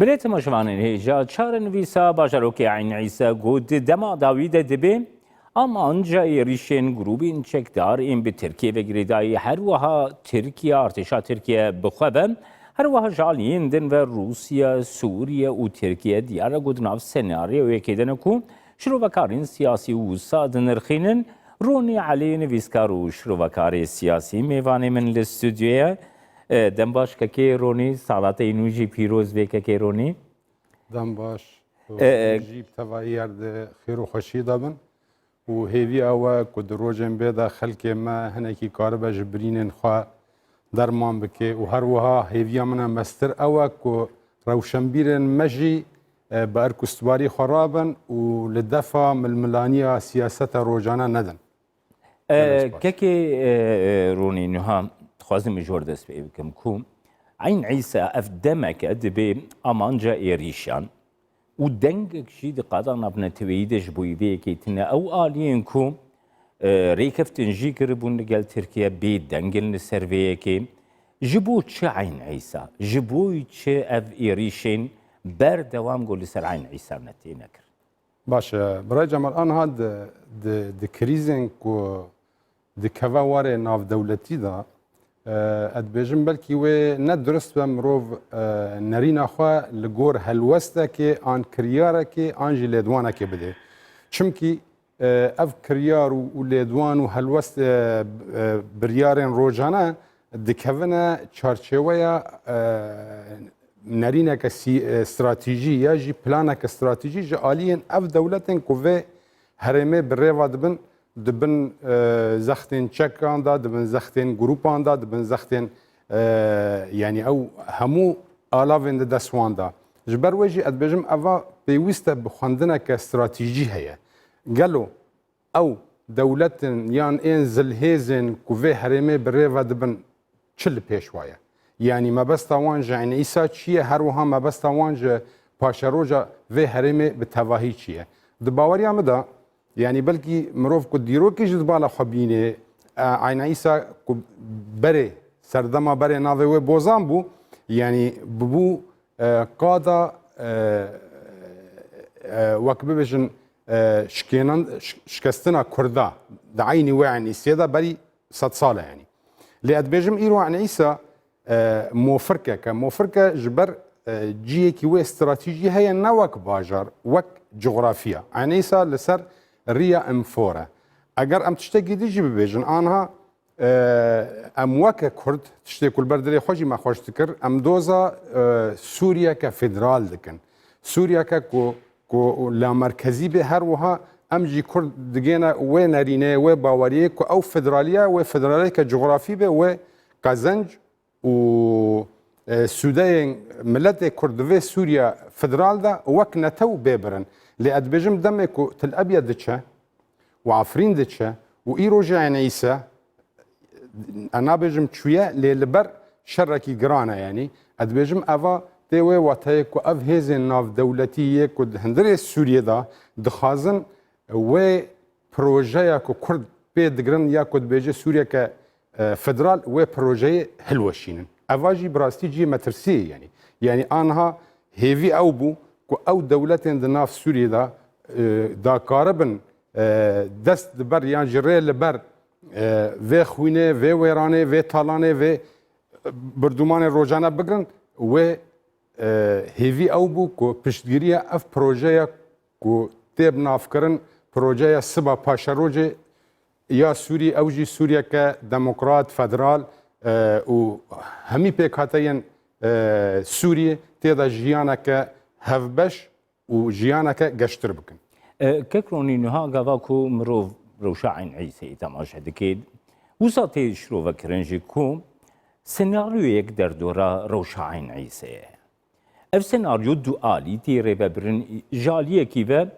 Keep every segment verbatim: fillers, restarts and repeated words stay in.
Belê temaşevanên hêja, çarenivîsa bajarokê Eyn Îsa got, di dema dawî de dibê amanca êrîşên grûbên çekdar ên bi Tirkiyê ve girêdayî, her wiha Tirkiye, artêşa Tirkiye bi xwe ve, her wiha ji aliyên din ve Rûsya, Sûriye û Tirkiye diyar e ku di nav senaryoyekê de ne ku şirovekarên siyasî wisa dinirxînin. Ronî Elî, nivîskar û şirovekarê siyasî, mêvanê min li stûdyoyê ye. E, dem baş kekê Ronî, sala te yî nû jî pîroz bê kekê Ronî. Dem baş. E, e, Hûn jî bi tevahî her di xêr û xweşiyê de bin. Û hêvî ew e ku di rojên bê de xelkê me hinekî karibe ji birînên xwe derman bike û her wiha hêviya min a mestir ew e ku rewşenbîrên me jî, e, bi erk û stibarî xwe rabin û li defa milmilaniya siyaseta rojane nedin. E, Gelek spas. Kekê, e, e, Ronî, niha dixwazim ji we dest pê bikim ku Eyn Îsa ev demek e dibê amanca êrîşan û dengek jî di qada navneteweyî de ji bo vê yekê tune. Ew aliyên ku, e, rêkeftin jî kiribûn li gel Tirkiye bê deng in li ser vê yekê. Ji bo çi Eyn Îsa? Ji bo çi ev êrîşên berdewam ku li ser Eyn Îsa ne têne kirin? Baş e, Birayê Cemal, anha di, di, di krîzên ku dikeve warê navdewletî de, e, ez dibêjim belkî wê ne dirust be mirov, e, nerîna xwe li gor helwestekê an kiryarekê an jî lêdwanekê bidê. Çimkî, e, ev kiryar û, û lêdwan û helwest, e, e, biryarên rojane dikevine çarçeweya, e, nerîneke sî-, e, stratejî ya jî planeke stratejî ji aliyên ev dewletên ku vê herêmê bi rêva dibin, di bin, e, zextên çekan de, di bin zextên grûpan de, di bin zextên, e, yanî ew hemû alavên di dest wan de. Ji ber wê jî ez dibêjim eva pêwîst e bi xwendineke stratejî heye. Gelo ew dewletin yan ên zilhêzên ku vê herêmê bi rê ve dibin çi li pêş wa ye? Yanî mebesta wan ji Eyn Îsa çi ye? Her wiha mebesta wan ji paşeroja vê herêmê bi tevahî çi ye? Di baweriya min de, yanî belkî mirov ku dîrokê ji di bala xwe bînê, e, Eyn Îsa ku berê, serdema berê navê wê Bozan bû, yanî bibû, e, qada, e, e, wek bibêjin, e, şikênan-, şi-, şikestina Kurda di eynî wê Eyn Îsê de berî sed sal e yanî. Lê ez dibêjim îro Eyn Îsa, e, mofirkek e. Mofirke ji ber, e, cihekî wê stratejî heye ne wek bajar, wek coxrafiya. Eyn Îsa li ser riya Infor e. Eger em tiştekî din jî bibêjin, anha, e, em weke Kurd, tiştê ku li ber dilê xwe jî me xweş dikir, em doza, e, Sûriyeke federal dikin. Sûriyeke ku, ku lamerkezî bê, her wiha em jî Kurd digêne wê nerîneyê, wê baweriyê ku ew federaliya, wê federaliyeke cografî be, wê qezenc û, e, sûdeyên miletê Kurd di vê Sûriya federal de wek netew bê birin. Lê ez dibêjim demê ku Til Ebyed diçe û Efrîn diçe û îro jî Eyn Îsa, ez nabêjim çûye, lê li ber şerekî giran e, yanî ez dibêjim eva tê wê wateyê ku ev hêzên navdewletî yê ku di hundirê Sûriyê de dixwazin wê projeya ku Kurd pê digirin ya ku dibêje Sûriyeke, e, federal, wê projeyê hilweşînin. Eva jî bi rastî cihê metirsiyê ye, yanî. Yanî anha hêvî ew bû ku ew dewletên di nav Sûriyê de, e, dakaribin, e, dest di ber yan jî rê li ber, e, vê xwînê, vê wêranê, vê talanê, vê, e, birdumanê rojane bigirin, wê, e, hêvî ew bû ku piştgiriya ev projeya ku tê binavkirin projeya siba paşerojê ya Sûrî, ew jî Sûriyeke demokrat, federal, e, û hemî pêkhateyên, e, Sûrî tê de jiyaneke hevbeş û jiyaneke geştir bikin. E, Kek Ronî, niha gava ku mirov rewşa Eyn Îseyê temaşe dike, wisa tê şirovekirin jî ku senaryoyek derdora rewşa Eyn Îseyê ye. Ev senaryo du alî tê rêvebirin. Ji aliyekî ve,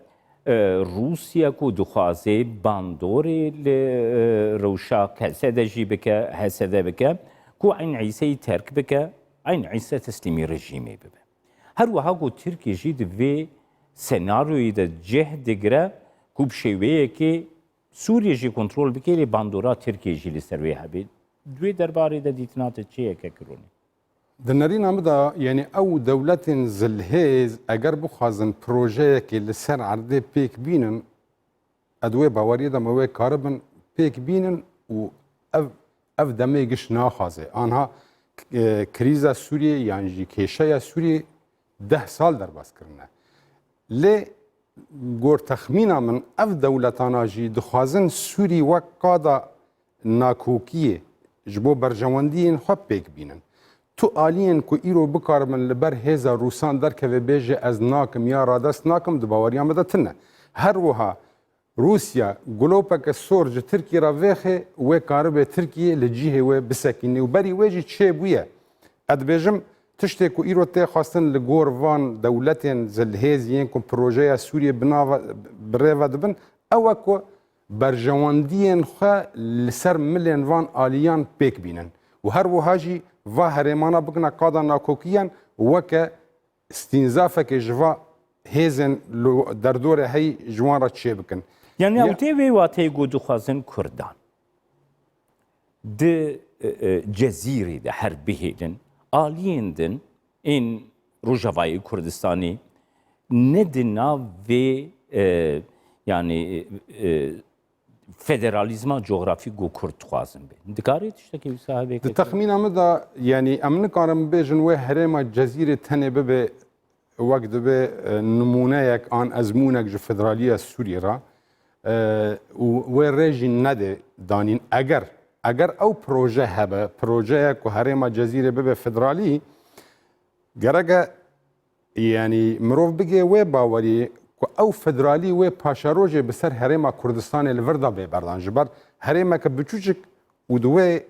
e, Rûsya ku dixwaze bandorê li, e, rewşa K S D jî bike, H S D bike, ku Eyn Îseyî terk bike, Eyn Îse teslîmî rejîmê bibe. Her wiha ku Tirkiye jî di vê senaryoyê de cih digire ku bi şêweyekê Sûriye jî kontrol bike, lê bandora Tirkiye jî li ser wê hebe. Di wê derbarê de dîtina te çi ye, Kek Ronî? Di nerîna min de, yanî ew dewletên zilhêz eger bixwazin projeyekê li ser erdê pêk bînin, ez di wê baweriyê de me wê karibin pêk bînin û ev, ev demê giş naxwaze. Anha, e, krîza Sûriyê yan jî kêşeya Sûriyê deh sal derbas kirine. Lê gor texmîna min ev dewletana jî dixwazin Sûrî wek qada nakokiyê ji bo berjewendiyên xwe pêk bînin. Tu aliyên ku îro bikaribin li ber hêza Rûsan derkeve bêje ez nakim ya radest nakim di baweriya me de tune. Her wiha Rûsya gulopeke sor ji Tirkiyê re vêxe wê karibe Tirkiye li cihê wê bisekîne û berî wê jî çêbûye. Ez dibêjim, tiştê ku îro tê xwestin li gor van dewletên zilhêz yên ku projeya Sûriyê bi nava, bi rê ve dibin, ew e ku berjewendiyên xwe li ser milên van aliyan pêk bînin û her wiha jî va herêmana bikine qada nakokiyan weke stînzafekê ji va hêzên li derdorê heyî ji wan re çêbikin. Yani Ya- ew tê vê wateyê ku dixwazin Kurdan di, e, e, Cezîrê de her bihêlin, aliyên din ên Rojavayê Kurdistanê ne di nav vê, e, yani, e, federalîzma cografîk ku Kurd dixwazin bê. Dikarê tiştekî wisa hebe? Di texmîna min de, yanî em nikarin bibêjin wê herêma Cezîrê tenê bibe wek dibe, e, nimûneyek an ezmûnek ji federaliya Sûriyê re, e, û wê rê jî nede danîn. Eger, eger ew proje hebe, projeyek ku herêma Cezîrê bibe federalî, gereke, yanî mirov bigê wê baweriyê ku ew federalî wê paşerojê bi ser herêma Kurdistanê li vir de bê berdan. Ji ber herêmeke biçûçik û di wê,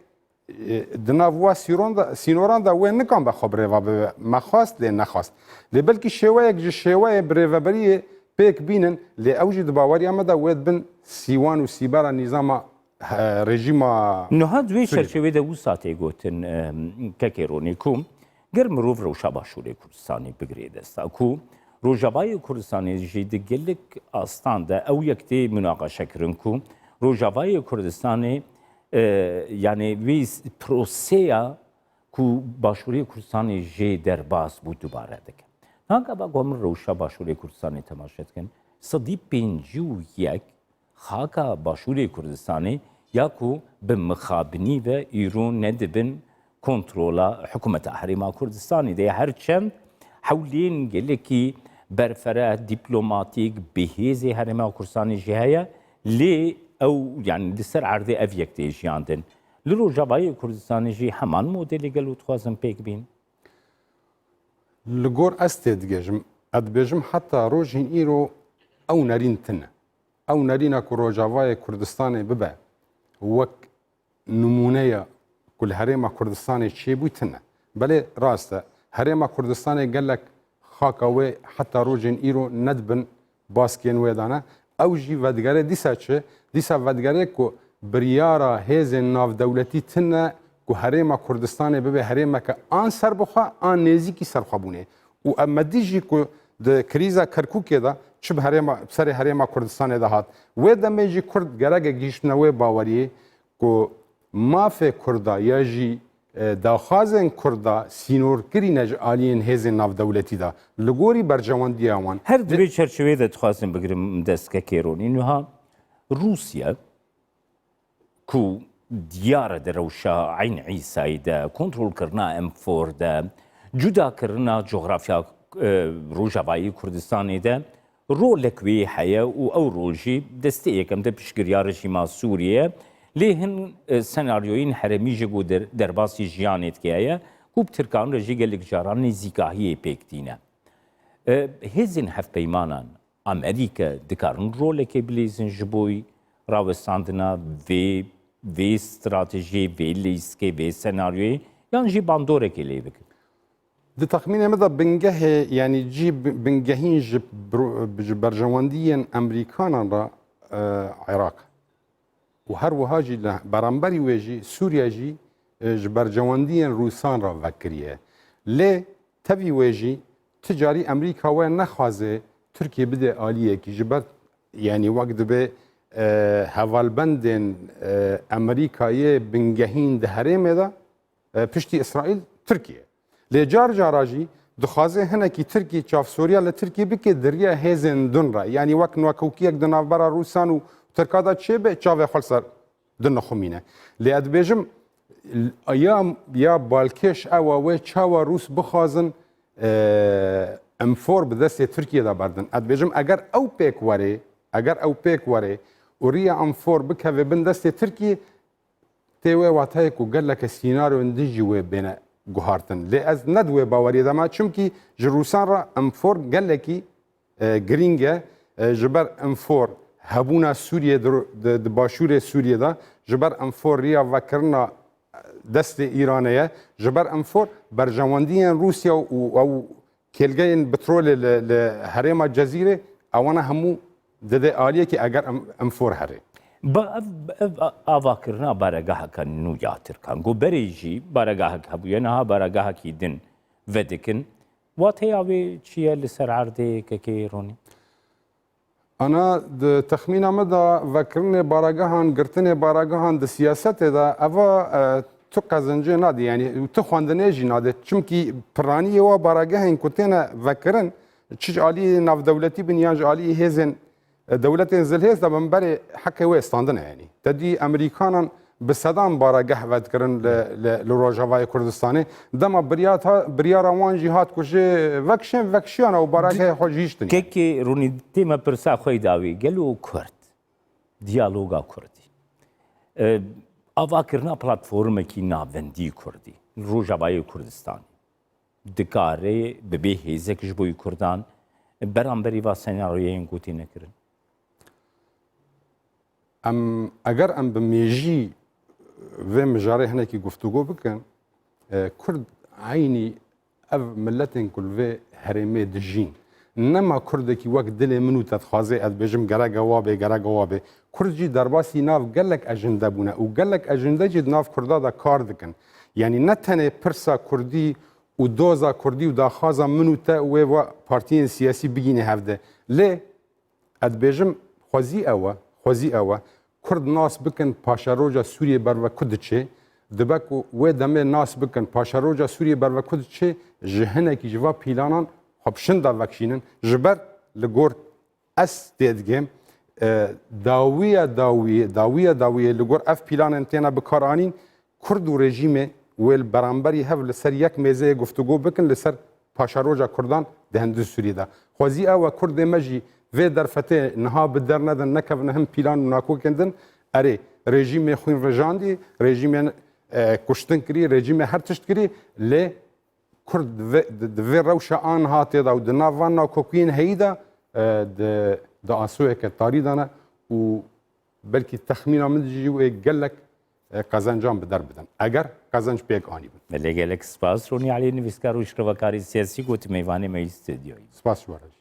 e, di nav wa sîron de, sînoran de wê nikan be xwe birêve bibe. Me xwest lê nexwest. Lê belkî şêweyek ji şêweyê birêveberiyê pêk bînin, lê ew jî di baweriya me de wê dibin sîwan û sîbera nîzama, e, rejîma Niha di wê Sûriyê de. Çerçevê de wisa tê gotin, e, kekê Ronî, ku ger mirov rewşa Başûrê Kurdistanê bigirê desta, ku Rojavayê Kurdistanê jî di gelek astan de ew yek tê munaqeşe kirin ku Rojavayê Kurdistanê, e, yani vê s-, proseya ku Başûrê Kurdistanê jê derbas bû dubare dike. Niha gava ku min rewşa Başûrê Kurdistanê temaşe dikin, sedî pêncî û yek xaka Başûrê Kurdistanê ya ku bi mixabinî ve îro nedibin kontrola hikûmeta Herêma Kurdistanê de ye. Her çend hewlên gelekî berfireh, dîplomatîk, bi hêzê Herêma Kurdistanê jî heye, lê ew, yani li ser erdê ev yek tê jiyandin. Li Rojavayê Kurdistanê jî heman modelê gelo dixwazin pêk bîn? Li gor ez tê digêjim, ez dibêjim heta rojên îro ew nerîn tine. Ew nerîna ku Rojavayê Kurdistanê bibe wek nimûneya ku li Herêma Kurdistanê çêbû tine. Belê rast e, Herêma Kurdistanê gelek xaka wê heta rojên îro nedibin baskên wê dane. Ew jî vedigere dîsa çi? Dîsa vedigere ku biryara hêzên navdewletî tine ku Herêma Kurdistanê bibe herêmeke an serbixwe an nêzîkî serxwebûnê. Û em me dî jî ku di krîza Kerkûkê de çi bi herêma, bi serê Herêma Kurdistanê de hat. Wê demê jî Kurd gereke gihîştine wê baweriyê ku mafê Kurda ya jî, e, daxwazên Kurda sînorkirî ne ji aliyên hêzên navdewletî de. Li gorî berjewendiya wan. Her di vê çerçeveyê de dixwazim bigirim dest kekê Ronî. Niha Rûsya ku diyar e di rewşa Eyn Îsayî de, kontrolkirina Enfor de, cudakirina cografya, e, Rojavayê Kurdistanê de rolek wê heye û ew rol jî destê yekem de piştgiriya rejîma Sûriyê ye. Lê hin, e, senaryoyên herêmî jî ku der-, derbasî jiyanê dike heye ku bi tirkan re jî gelek caran nêzîkahiyê pêk tîne. E, hêzên hevpeymanan Amerîka dikarin rolekê bilîzin ji bo rawestandina vê, vê stratejiyê, vê lîstikê, vê senaryoyê, yan jî bandorekê lê bikin? Di texmînê min de bingehê, yanî cî bi-, bingehîn ji bro-, ji berjewendiyên Amerîkanan re, e, Iraq. Û her wiha jî li beramberî wê jî Sûriye jî, e, ji berjewendiyên Rûsan re vekiriye. Lê tevî wê jî ti carî Amerîka wê nexwaze Tirkiye bide aliyekî ji ber, yanî wek dibe, e, hevalbendên, e, Amerîkayê bingehîn di herêmê de, e, piştî Îsraîl, Tirkiye. Lê car cara jî dixwaze hinekî Tirkî çavsoriya li Tirkî bike di riya hêzên din re. Yanî wek nakokiyek di navbera Rûsan û Tirka de çêbe, çavê xwe li ser din nixumîne. Lê ez dibêjim, ya, ya balkêş ew e wê çawa Rûs bixwazin, e, M four bi destê Tirkiyê de berdin. Ez dibêjim, eger ew pêk were, eger ew pêk were û riya M four bikeve bin destê Tirkiyê, tê wê wateyê ku geleke sînaryoyên din jî wê bêne guhartin. Lê ez ne di wê baweriyê de me, çimkî ji Rûsan re M four gelekî, e, girîng e. E, ji ber M four hebûna Sûriyê di, di, di başûrê Sûriyê de, ji ber M four riya vekirina destê Îranê ye, ji ber M four berjewendiyên Rûsya û ew kêlgeyên petrolê li, li herêma Cezîrê, ewana hemû dide aliyekî eger M-, M four here. Ba ev, ev a-, avakirina baregaheka nû ya Tirkan. Ku berê jî baregahek hebûye, niha baregahekî din vedikin. Wateya wê çi ye li ser erdê, kekê Ronî? Ana di texmîna min de vekirinê baregehan, girtinê baregehan di siyasetê de eva, e, tu qezencê nadî, yanî tu xwendinê jî nadê. Çimkî piraniyê wa baregehên ku têne vekirin, çi ji alî navdewletî bin yan ji alî hêzên, e, dewletên zilhêz de bin, berê heqê wê standine yanî. Te dî Amerîkanan bi sedan baregeh vedikirin li, li, li Rojavayê Kurdistanê. Dema biryata-, biryara wan jî hat ku jê vekişên, vekişiyana û baregehê xwe jî hiştin. Kekê Rûnî, tê me pirsa xwe yê dawî, gelo Kurd, diyaloga Kurdî, e, avakirina platformekî navendî Kurdî, Rojavayê Kurdistanê, dikare bibe hêzek ji bo Kurdan beramberî va senaryoyên ku têne kirin? Em, eger em bi mêjî vê mijarê hinekî guftûgo bikin, e, Kurd eynî ev miletên ku li vê herêmê dijîn. Nema Kurdekî wek dilê min û te dixwaze, ez dibêjim gereke wa bê, gereke wa bê. Kurd jî derbasî nav gelek ejinde bûne û gelek ejinde jî di nav Kurda de kar dikin. Yanî ne tenê pirsa Kurdî û doza Kurdî û daxwaza min û te û wê va partiyên siyasî bigîne hevde. Lê ez dibêjim, xwezî ew e, xwezî ew e, Kurd nas bikin paşeroja Sûriyê ber ve ku diçe, dibe ku wê demê nas bikin paşeroja Sûriyê ber ve ku diçe, ji hinekî ji va pîlanan xwe bi şin de vekişînin. Ji ber li gor ez tê digêm, e, dawiya dawiyê, dawiya dawiyê li gor ev pîlanên têne bikaranîn, Kurd û rejîmê wê li beramberî hev li ser yek mêzeyê guftûgo bikin li ser paşeroja Kurdan di Hindû Sûriyê de. Xwezî ew e Kurdê me jî vê derfetê niha bi dernedin, nekevine hin pîlan û nakokên din. Erê, rejîmê xwîn rijandî, rejîmê, e, kuştin kirî, rejîmê her tişt kirî, lê Kurd di vê, di, di vê rewşa aniha tê de û di nav van nakokiyên heyî de, e, di, di asoyeke tarî de ne û belkî texmîna min jî wê gelek, e, qezencan bi der bidin. Eger qezenc pêk anî bin. Belê, gelek spas. Ronî Elî, nivîskar û şirovekarê siyasî, ku tu mêvanê me yî stûdyoyê. Spas ji we re jî.